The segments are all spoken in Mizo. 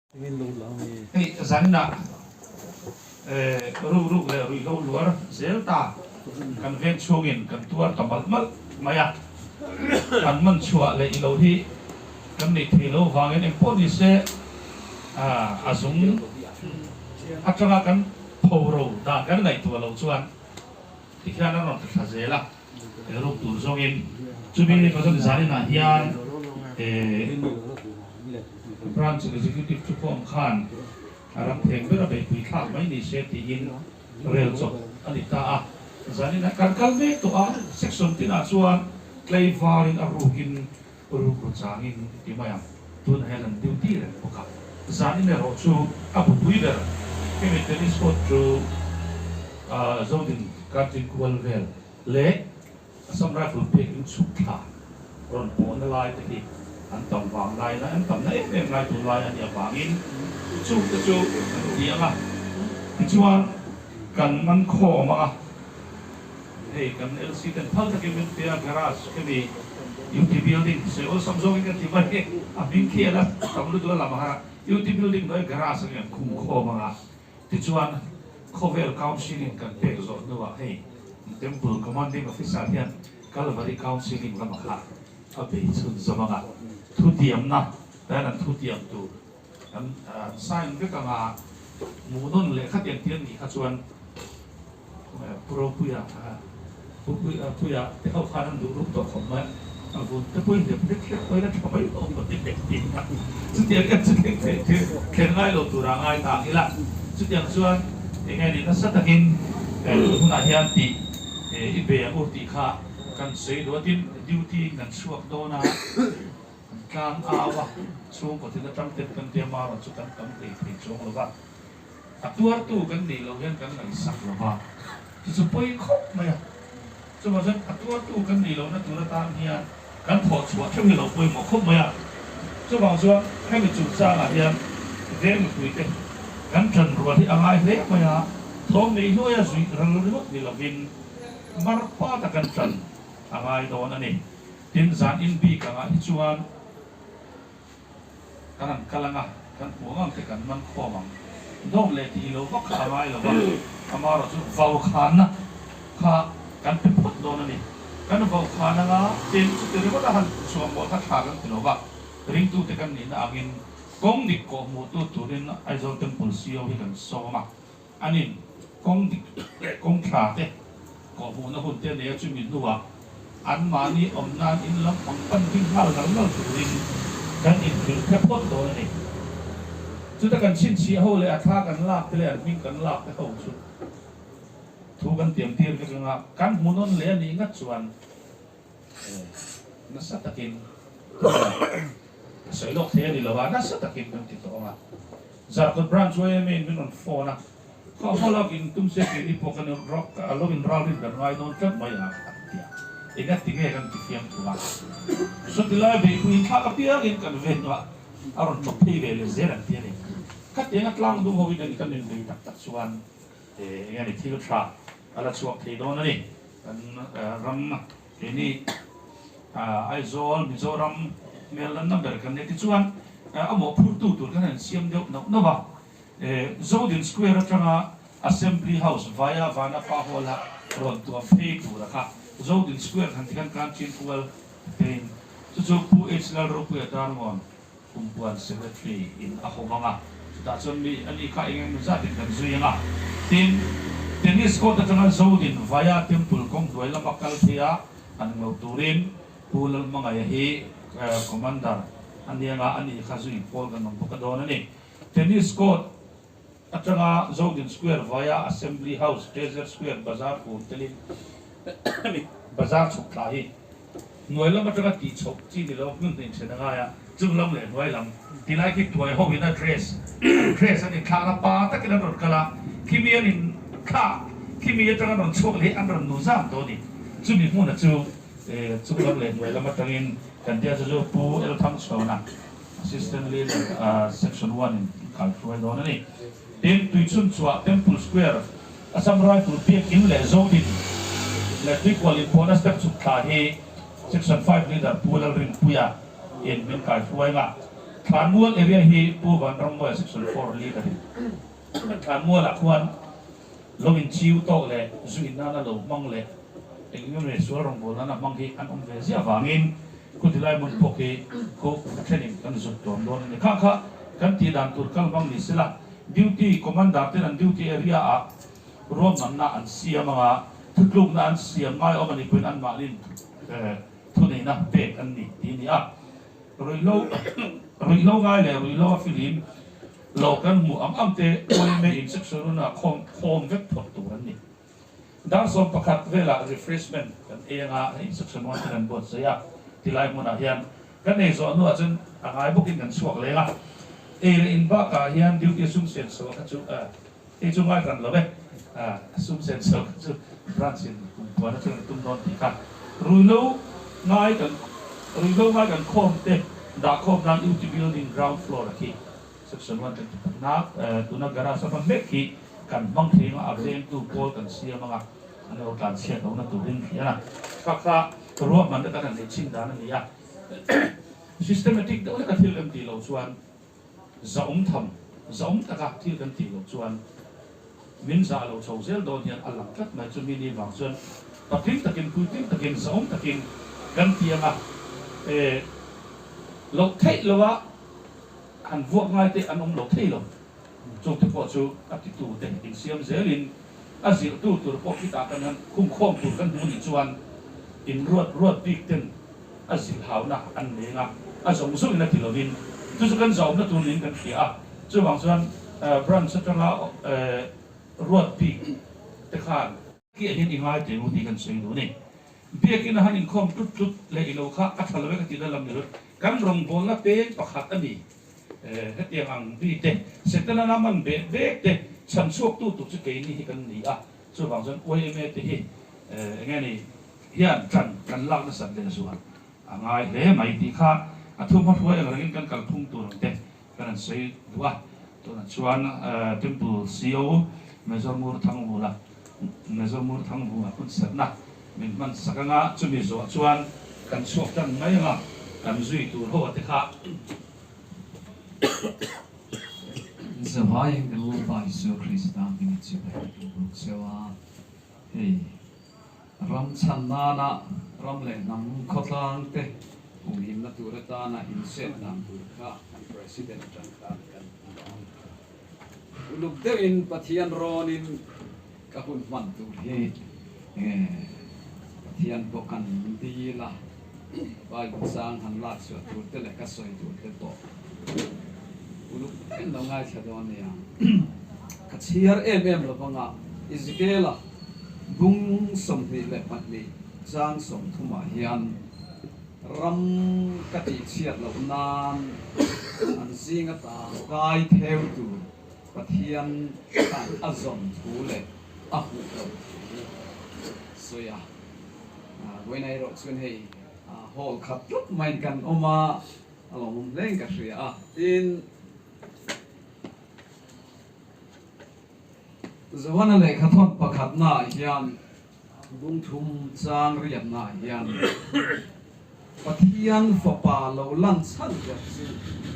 Hei zaninah ruk ruk leh ruihhlo luar zel ta kan veng chhungin kan tuar ta malh malh mai a, kan man chhuah leh ilo hi kan neih thei lo vangin engpawh ni se a zung atanga kan phoro dan kan ngaihtuah loh chuan tikhian an rawn tla thla zel a. Ruk tur zawngin chumi ni kawt zaninah hian Branch Executive chu khawm khan a ram theng ber a beihpui thlak mai ni se tiin rel chawp a ni ta a. Zaninah kan kal mek tawh a, section tinah chuan tlaivarin a rukin ruk ru changin ti mai ang. Tunah hian an duty reng bawk a. Zanin erawh chu a bupui ber hemi tennis court chu Zodin Kantin kual vel leh Assam Rifle pek in chhuk thla rawn pawhna lai te hi an tam vang lai na an tam na em em ngai tur lai a nih avangin chungte chu kan ti ang a. Tichuan kan man khawm ang a. Hei kan LC ten phal takin min pe a, garage khemi UT building sawi awlsam zawngin kan ti mai e, a hming khi ala tam lutuk a lam a har a, UT building hnuai garage ang hian khum khawm ang a, tichuan khawvel counselling kan pek zawh hnuah hei temple commanding officer hian Calvary counselling lamah kha a bei chhun zawm ang a, thutiamna tan an thutiam tur Kan sign vek anga hmuhnawn leh khatiang ti an nih kha chuan Pu Ropuia Pu Puia te ho khan an duh ruk tawh khawp mai a vun te pawhin hlep hlek hlek pawhin a tha mai lo maw ti hlek tih kha chutiang em chu thleng thei thleng ngai lo tura ngai ta ang ila chutiang chuan eng nge ni nasa takin tun hunah hian tih i be ang u tih kha kan sawi duh a tin duty kan chhuak dawn a. Kan tlang au a, chhungkaw thil atang ten kan tia marawh chu kan tam hlei thei chuang lo va, a tuartu kan nih loh hian kan ngaihsak lo va, chu chu pawi khawp mai a. Chuvang chuan a tuartu kan nih lohna tur atan hian kan thawh chhuah theuh hi lo pawimawh khawp mai a. Chuvang chuan hemi chungchangah hian veng mipuite kan ṭan rual hi a ngai hle mai a, thawm nei hnuaia zuih ral ringawt ni lovin mar pata kan ṭan a ngai dawn a ni. Tin, zan in bik angah hi chuan kan han kal ang a, kan hmuh ang ang te kan man khawm ang. Dawt leh tih lo vak kha a ngai lo va, amaherawh chu vaukhanna kha kan pe phawt dawn a ni. Kan vaukhan anga tin, chuti ringawt a han chhuah mawl kha tha kan ti lo va, ringtute kan nihna angin kawng dik kawh hmuhtu turin Aizawl Temple CO hi kan sawm a, Anin kawng dik leh kawng tha te kawhhmuhna hun te nei a chumi hnuah anmahni awm nan in lam pang pan ding nghal nal nal turin kan inhrilh the phawt dawn a ni. Chuta kan chhinchhiah ho leh a thla kan lak te leh an hming kan lak te ho chu thu kan tiam tir vek anga kan hmu nawn leh a nih ngat chuan nasa takin sawi lawk thei a ni lo a, nasa takin kan ti tawh ang a. Zarkawt Branch YMA in min rawn phone a, Khaw hma lak in tum se keini pawh kan a lo in ral rin kan ngai dawn tlat mai a an ti a, eng a ti nge kan ti fiam thung a. Sawti lai beihpui in thlak apiangin kan ven a, a rawn tlawp phei ve leh zel an ti a ni. Khatiang a tlang duh ho in an kan inbei tak tak chuan eng nge ni thil tha a la chhuak thei dawn a ni. Kan ram keini Aizawl, Mizoram hmel lanna ber kan nia tichuan a mawhphurtu tur khan an siam deuh nauh nauh a. Zodin Square atanga Assembly House vaia Vanapa Hall-a rawn tuam phei tura kha Zodin Square han ti khan kan chin kual tein chu chu Pu H Lalropuia Darngawn Kumpuan Secretary in a hawm ang a, chutah chuan mi a ni kha eng eng zatin kan zui ang a. Tin, Tennis court atanga Zodin vaia Temple kawng hnuai lama kal phei a an nglo turin Pu Lalhmangaia hi Commander a ni anga a ni kha zui pawl kan awm bawk a dawn a ni. Tennis court atanga Zodin Square vaia Assembly House, Treasure Square, Bazar fur telin Bazar chhuk thla hi Hnuai lam atanga tih chhoh chi ni lo hmun hnih then a ngai a, chung lam leh hnuai lam ti lai khi tuai ho in a dress dress an inthlak na pa takin an rawn kal a, khimi an inthlak khimi atanga an rawn chhuak leh hi an rawn nu zam tawh a ni. Chumi hmuna chu chung lam leh hnuai lam atangin kan tia chu chu Pu Elthangchhawna Assistant Leader Section One in kalhruai dawn a ni. Tin, Tuichhunchhuah Temple Square Assam Rifle biak in leh Zodin leh Tuikual inpawhna step chhuk thla hi Section 5 Leader Pu Lalrinpuia in min kaihruai nga. Thlanmual area hi Pu Vanrammuaia Section 4 leader in kan thlanmualah khuan lo inchiu tawk leh zu in nana lo hmang leh eng eng emaw sual rawngbâwl nana hmang hi an awm ve ziah avangin khuti lai hmun pawh khi khu a thenin kan zut tawm dawn a ni. Kha kha kan tih dan tur kal hmang ni sela duty commander ten an duty area ah ruahmanna an siam anga thutlukna an siam ngai awm a ni pawhin anmahniin thuneihna pek an ni tih a ni a. Ruihhlo ruihhlo ngai leh ruihhlo a filim lo kan hmuh ang ang te yma in section runa khawm khawm vek phawt tur an ni. Dar 11 velah refreshment kan ei anga hei section 1 te kan buatsaih a, tilai hmunah hian kan ei zawh hnuah chuan a ngai bawkin kan chhuak leng a. Ei leh in bakah hian duty a sum sen so kha chu hei chu ngai hran lo e, a sum sen so kha chu branch in kum kuan atang an tum dawn tih kha ruihhlo ngai kan ruihhlo ngai kan khawm te dah khawm nan UT building ground floor a khi section 1 kan ti tak nak tuna garage a hman mek hi kan hmang thei anga a vengtu pawl kan siam anga an lo tlan chhiat lohna turin khi a kha kha ruahman te kan han nei chin dan a ni a systematic deuh leka thil kan tih loh chuan Zahawm tham, zahawm taka thil kan tih loh chuan min zah lo chho zel dawn hian a lang tlat mai. Chumi ni vang chuan patling takin, puitling takin, zahawm takin kan ti ang a, e loh theih loha han vuak ngai te an awm lo thei lo. Chungte pawh chu a titu te insiam zelin a zirhtu tur pawh khitah kan han khumkhawm tur kan hmu nih chuan inruat ruat bik ten a zilhauna an leng a, a zawng zawngin a ti lovin chu chu kan zahawmna tur niin kan hria a, chuvang chuan branch atanga ruat bik te khan. Kiah hian i ngai teh u tih kan sawi duh a ni. Biakin a han inkhawm tlut tlut leh i lo kha a tha lo e ka tihna lam ni lo, kan rawngbawlna peng pakhat a ni. Hetiang ang mi te, Setana man beh bek te chhan chhuaktu tur chu keini hi kan ni a, chuvang chuan YMA te hi enge ni hian ṭan kan lak nasat leh zual a ngai hle mai tih kha a thu hmahruai ang rengin kan kalphung tur ang te kan han sawi duh a. Tunah chuan Temple CO Major Ngurthangvula Major Ngurthangvunga hunserhna min hman sak anga chumi zawh chuan kan chhuak tan mai anga kan zui tur ho te kha. Zavaiin kan Lalpa Isua Krista hming a chibai ka duh bawk cheu a, hei ram chhan nana ram leh hnam khawtlang te humhimna tur atana inset dan tur kha kan President atang khan kan hmu ang. Uluk deuhin Pathian rawnin ka hun hman tur hi Pathian pawh kan dil a, Bible sang han lak chhuah tur te leh ka sawi tur te pawh uluk deuhin lo ngaithla dawn nia. Ka chhiar em em lo vang a, Ezekiel-a bung 22 chang 30 ah hian ram ka tihchhiat loh nan an zinga tang kai theu tur Pathian khan a zawn thu leh a hmuh loh thu sawi a. Vawiin erawh chuan hei hall khat tlat maiin kan awm a, a lawmawm hlein ka hria a. Tin, Johana lehkhathawn pakhatnaah hian bungthum chang riatnaah hian Pathian fapa lo lan chhan ber chu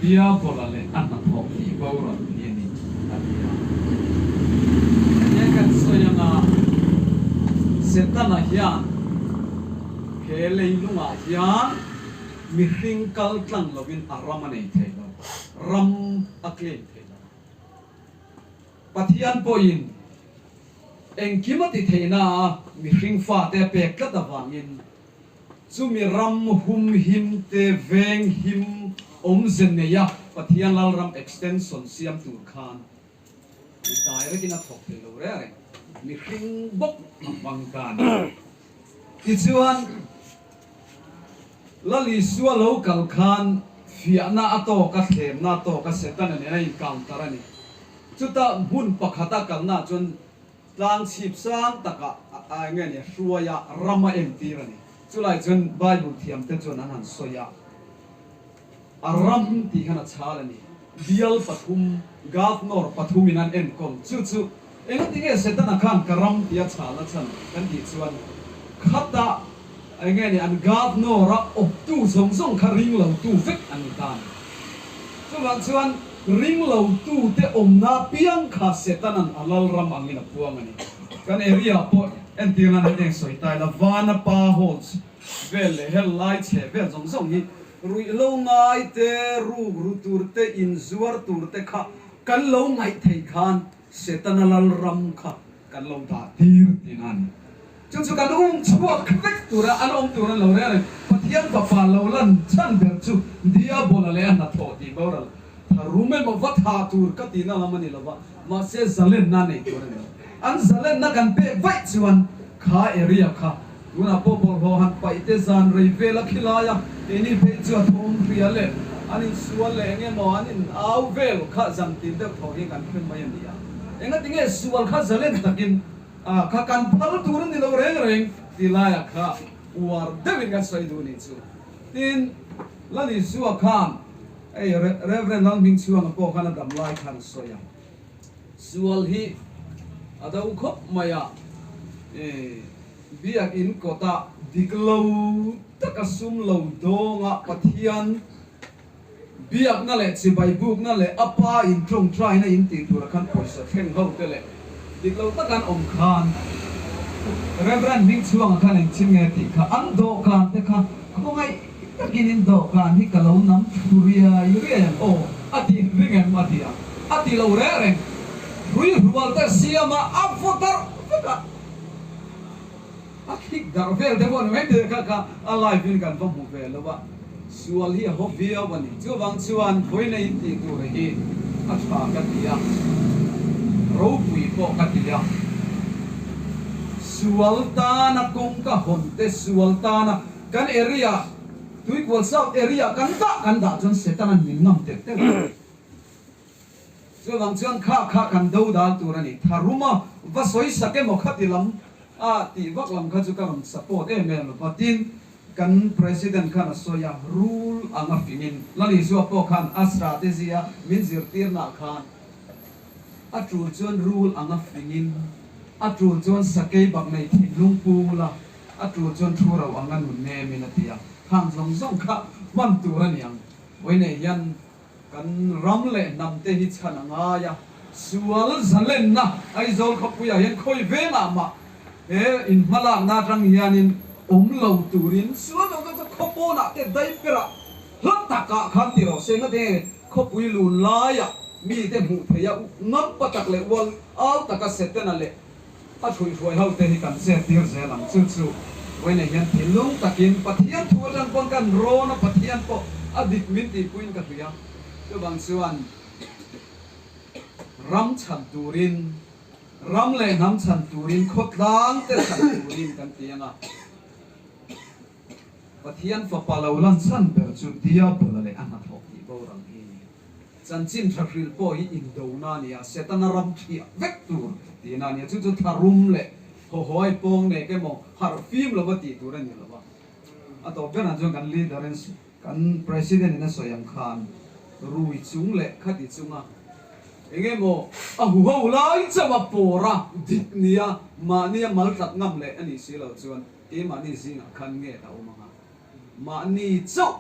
Diabola leh a hnathawh tih boral hi a ni, a ti a. Hetiang kan sawi anga Setana hian he leilungah hian mihring kal tlang lovin a ram a nei thei lo, ram a claim thei lo. Pathian pawhin engkim a ti theihna a mihring fate a pek tlat avangin chumi ram humhim te venghim awmze neia Pathian Lalram extension siam tur khan mi direct in a thawk thei lo reng reng, mihring bawk a hmang ta a ni. Tichuan Lal Isua lo kal khan fiahna a tawk a, thlemna a tawk a, Setana nen a incounter a ni. Chuta hmun pakhata kalna chuan tlang chhip sang takah a eng nge ni a hruai a, ram a entir a ni. Chulai chuan Bible thiamte chuan an han sawi a, a ram tih khan a chhal a ni. Bial pathum, Governor pathumin an enkawl. Chu chu engati nge Setana khan ka ram tia chhal a chhan kan tih chuan khata eng nge ni an Governor a awptu zawng zawng kha ring lotu vek an ni ta a ni. Chuvang chuan ringlotute awmna piang kha Setana'n a lalram angin a puang a ni. Kan area pawh entir nan hetiang sawi ta ila, Vana pa halls vel leh hel lai chheh vel zawng zawng hi ruihhlo ngai te, ruk ru tur te, inzuar tur te kha kan lo ngaih theih khan Setana lalram kha kan lo dah tir tihna a ni. Chu chu kan um chhuak vek tura an awm tur an lo reng a ni. Pathian Fapa lo lan chhan ber chu Diabola leh a hnathawh tih boral tharum emaw va tha tur ka tihna lam a ni lo va, mahse zalenna nei tur a ni lo. An zalenna kan pek vaih chuan kha area kha tunah pawh bawlhhlawh han paih te zan rei vel a khilai a, keini phei chu a thawm hria leh an insual leh eng emaw an in au vel kha zan tin deuh thaw hi kan hre mai a ni a. Engatinge sual kha zalen takin A kha kan phal tur a ni lo reng reng ti laiah kha uar deuhin kan sawi duh ni chu. Tin, Lalisua khan hei Rev. Lalhmingchhuanga pawh khan a dam lai khan a sawi a, sual hi a do khawp mai a, biakin kawtah dik lo taka sum lo dawnga Pathian Biakna leh chibai bukna leh a pa in tawngtaina in tih tura khan pawisa thleng ho te leh dik lo tak an awm khan Rev. Hmingchhuanga khan engchin nge tih kha an dawhkan te kha khawngaih takin in dawhkan hi ka lo nam thlu riai riai ang aw a ti ring em a ti a, a ti lo reng reng hrui hrual te siam a a vaw darh vek a. A khik darh vel te pawh ni mai thei kha kha a live in kan va hmu ve lo a, sual hi a haw viau a ni. Chuvang chuan vawiina in tih tur hi a tha ka ti a, ropui pawh ka ti a. Sual tana kawng ka hawn te sual tana kan area Tuikual South area kan dah kan dah chuan Setana min ngam telh telh a. Chuvang chuan kha kha kan do dal tur a ni. Tharum a va sawi sak emaw khati lam a tih vak lam kha chu ka rawn support em em lo va. Tin, kan President khan a sawi a, rule ang a fingin Lalisua pawh khan a strategy a min zirtirnaah khan a tul chuan rule ang a fingin, a tul chuan sakei bak nei thinlung pu la, a tul chuan thu ro ang a nun nemin a ti a. Khang zawng zawng kha hman tur a ni ang. Vawiinah hian Kan ram leh hnam te hi chhan a ngai a, sual zalenna Aizawl khawpuiah hian khawi vengah mah he inhmalakna atang hianin awm lo turin sual zawng zawng chu khaw pawnah te daiperah hla takah khan ti rawh se ngate khawpui lun laiah mite hmuh theih a ngam patak leh ual au taka Setana leh A hruihruai ho te hi kan chet tir zel ang chu chu vawiinah hian thinlung takin Pathian thu atang pawn kan rawn a, Pathian pawh a dik min tihpuiin ka hria. Chuvang chuan ram chhan turin, ram leh hnam chhan turin, khawtlang te chhan turin kan ti ang a. Pathian fapa lo lan chhan ber chu Diabola leh a hnathawh tih boral hi a ni. Chanchin tha hrilh pawh hi indona a ni a, Setana ram thiah vek tur tihna a ni a, chu chu tharum leh hawhawi pawng nek emaw harh fim lova tih tur a ni lo va. A tawp berah chuan kan leader in kan President in a sawi ang khan rui chung leh khati chunga eng emaw a huho lai chauh a pawr a dik nia mahnia mal tlat ngam leh a nih si loh chuan keimahni zingah khan nge a awm ang a, mahni chauh.